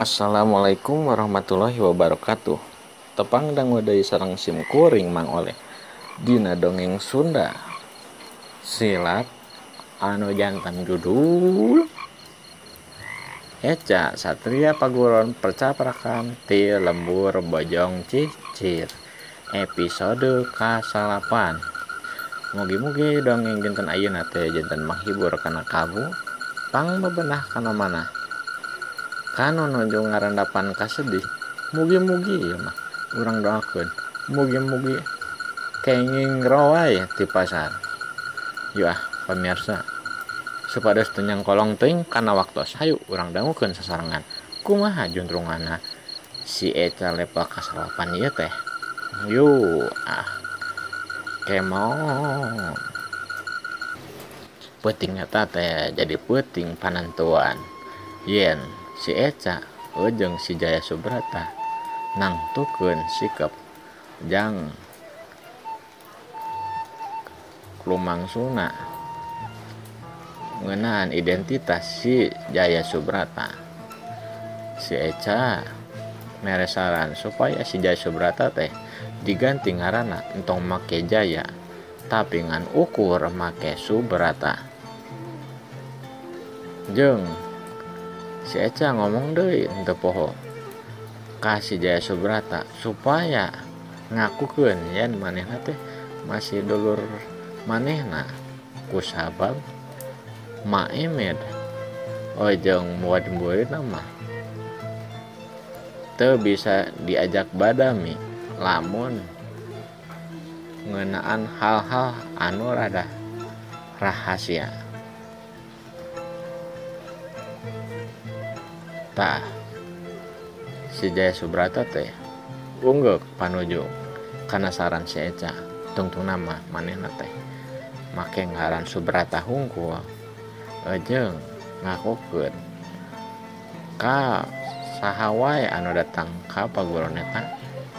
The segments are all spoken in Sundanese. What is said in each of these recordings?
Assalamualaikum warahmatullahi wabarakatuh. Tepang dangu deui sareng sim kuring Mang Oleh dina dongeng Sunda silat anu jantan judul Eca Satria Paguron Percaprakan ti Lembur Bojong Cicir episode ka-9. Mugi-mugi dongeng dinten ayeuna teh janten menghibur kana kabu, pang bebenah kana manah, kanu nuju ngarandapan kasedih. Mugi-mugi ieu mah urang doakeun, mugi-mugi kenging roai ti pasar. Yuk ah pamirsa, supados teu nyangkolong teuing kana waktos, hayu urang dangukeun sasarengan kumaha juntrunganna si Eca level ka-9 ieu teh. Yuk ah, kemon. Peuting eta teh jadi peuting panentuan yen si Eca jeung si Jaya Subrata nangtukeun sikep jang lumangsungna ngeunaan identitas si Jaya Subrata. Si Eca mere saran supaya si Jaya Subrata teh diganti ngaranna entong make Jaya tapi ngan ukur make Subrata. Jeung si Eca ngomong deui henteu poho ka si Jaya Subrata supaya ngakukeun yen manehna teh masih dulur manehna kusabab Maemed jeung murid-muridna mah teu bisa diajak badami lamun ngeunaan hal-hal anu rada rahasia. Tah si Jaya Subrata teh unggeuk panuju kana saran si Eca. Tungtungna mah manehna teh make ngaran Subrata hungkul jeung ngakukeun ka saha wae anu datang ka paguron eta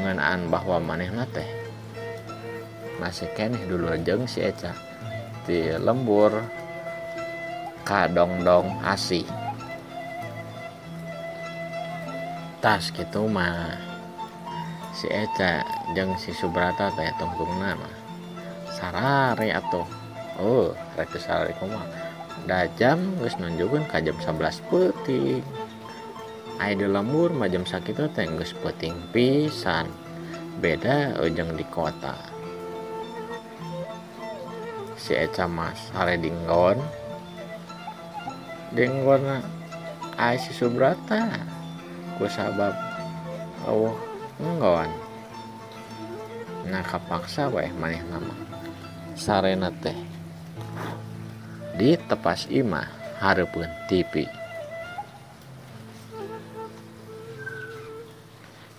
ngeunaan bahwa manehna teh masih keneh dulur jeung si Eca ti lembur kadongdong asih. Tas kitu mah si Eca jeung si Subrata teh tungtungna mah sarare atuh. Oh, rek teu sarare kumaha? Da jam geus nunjukkeun ka jam 11 peuting. Aya di lembur mah jam sakitu teh geus peuting pisan. Beda jeung di kota. Si Eca mah sare dinggon. Dinggonna aya si Subrata kusabab eueuh enggon. Nah kapaksa wae manehna mah sarena teh di tepas imah hareupeun TV.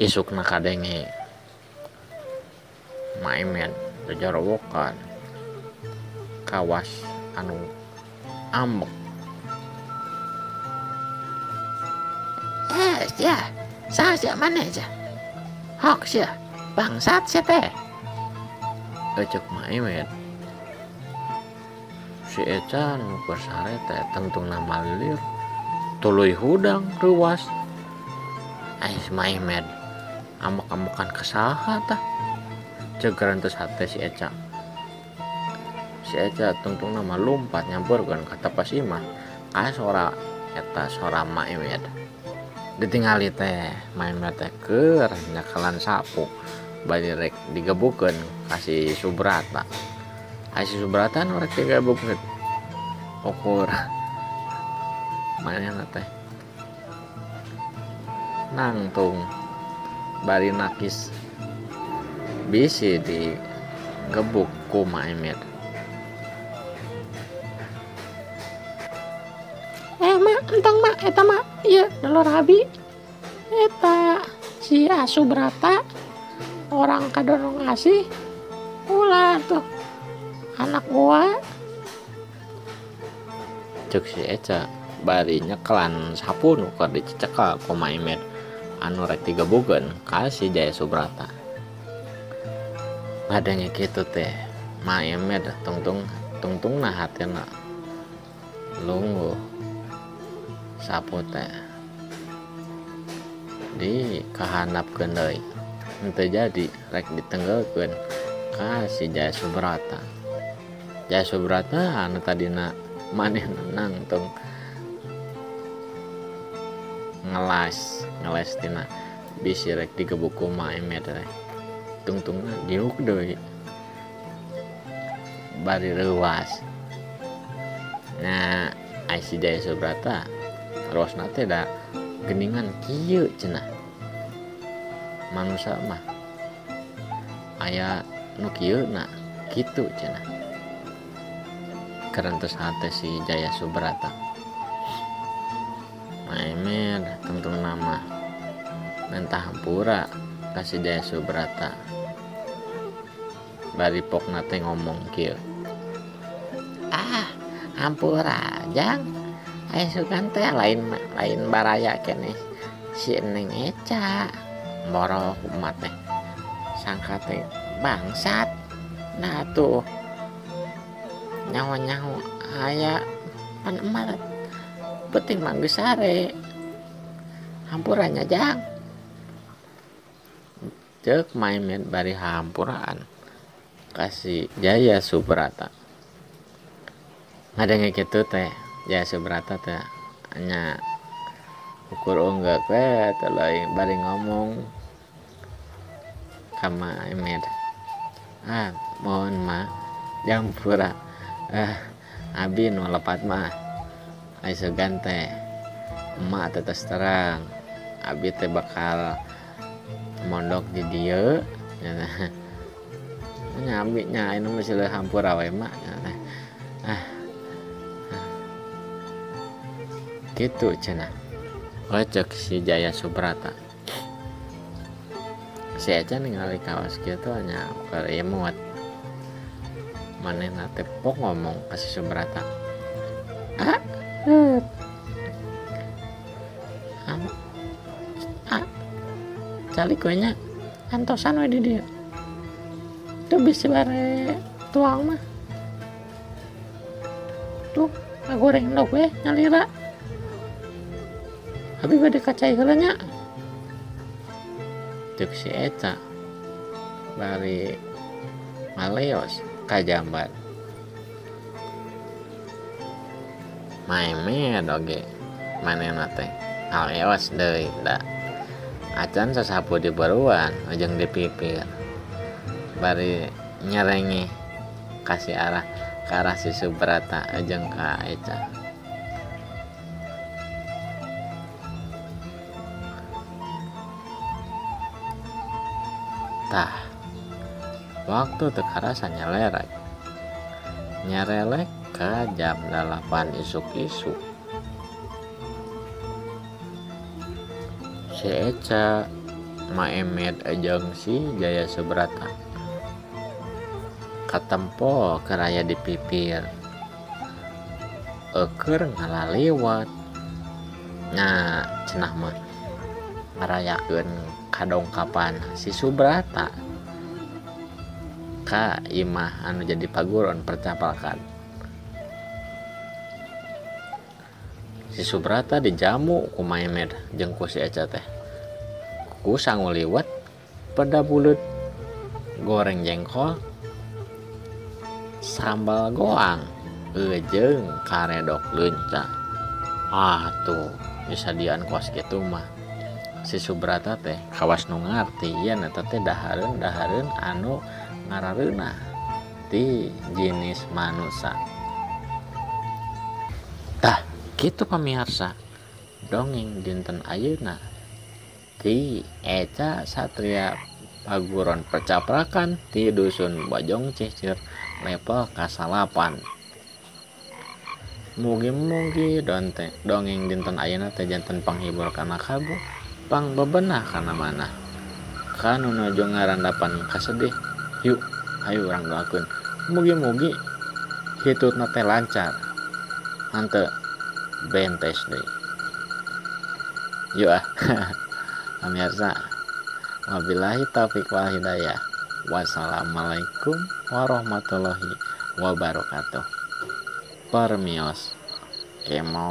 Isukna kadenge Maemed jajarawokan kawas anu ambek. Sia, saha sia maneh sia? Hok sia, bangsat sia teh. Ceuk Maemed. Si Eca nu keur sare teh tungtungna malilir tuluy hudang reuwas. Ai si Maemed ambek-ambekan ka saha tah? Ceuk gerantes hate si Eca. Si Eca tungtungna mah lumpat nyamperkeun ka tepas imah ka sora eta sora Maemed. Ditingali teh Maemed teh keur nyakalan sapu bari rek digebukeun ka si Subrata. Ai si Subrata nu rek digebukeun ukur manehna teh nangtung bari nakis bisi digebuk ku Maemed. Mak, entong mak, eta mak, ieu dulur abi. Eta si Subrata orang kadorong asih ulah tuh anak gua. Ceuk si Eca bari nyekelan sapu nu keur dicekel ku Maemed anu rek digebukeun ka si Jaya Subrata. Ngadenge kitu teh Maemed tungtung tungtungna hatena lungguh sapu teh Di kahandapkeun deui henteu jadi rek ditenggelkeun ka si Jaya Subrata. Jaya Subrata anu tadina manehna nangtung ngelas tina bisi rek digebuk ku Mak Emet teh tungtungna diuk deui bari reuas. Nah ai si Jaya Subrata rosna teh da geningan kieu cenah manusa mah aya nu kieu na kitu cenah. Kerentus hate si Jaya Subrata. Mak Emet tungtung nama mentah hampura ka si Jaya Subrata. Bari pokna teh ngomong kieu. Ah, hampura jang. Aya sugan teh lain baraya keneh si Neng Eca. Boroh umat teh. Sangka teh bangsat. Nah tuh nyawa-nyawa aya pan emak penting mah geus sare. Hampuranya jang. Ceuk Mak Emet bari hampuraan ka si Jaya Subrata. Ngadenge kitu teh Jaya Subrata teh nya ukur unggek we teh lain bari ngomong ka Mak Emet. Ah, mohon mak jampura. Abi nu lepat mah ai sugan teh emak teh tos terang abi teh bakal mondok di dieu nya abi nya anu mah sileuh hampura we mak. Ah, kitu cenah. Ceuk si Jaya Subrata. Si Eca ningali kawas kitu nya keur imut. Manehna teh pok ngomong ka si Subrata. Ah, ah, calik we nya antosan we di dieu. Tuh bisi bare tuang mah. Tuh ngagoreng endog we nyalira. Abi bade ka cai heula nya. Ceuk si Eca bari maleos ka jamban. Mak Emet oge manehna teh ngaleos deui da acan sasapu di buruan jeung di pipir. Bari nyerenge kasih arah ka arah si Subrata jeung ka Eca. Tah, waktu teu karasa nyalerek. Nyarelek ka jam 8 isuk-isuk. Si Eca, Mak Emet jeung si Jaya Subrata katempo keur aya di pipir. Eukeun ngalaliwat. Nya cenah mah ngarayakeun kadongkapan si Subrata ka imah anu jadi paguron percapalkan. Si Subrata dijamu ku Mak Emet jeung ku si Eca teh. Ku sangu liwet, peda buleut, goreng jengkol, sambal goang, jeung karedok leunca. Ah tuh disadian kos kitu mah. Si Subrata teh kawas nu ngarti yen eta teh dahareun anu ngarareunah ti jenis manusa. Tah kitu pamirsa dongeng dinten ayeuna ti Eca Satria Paguron Percaprakan ti Dusun Bojong Cicir level kasalapan. Mugi-mugi dongeng dinten ayeuna teh janten panghibur kana kalbu, pang bebenah kana manah. Kanu nuju ngarandapan kasedih, yuk hayu urang doakeun. Mugi-mugi hitutna teh lancar. Hanteu bentes deui. Yuk ah. Pamirsa, wabillahi taufik wal hidayah. Wassalamualaikum warahmatullahi wabarakatuh. Permios. Kemot.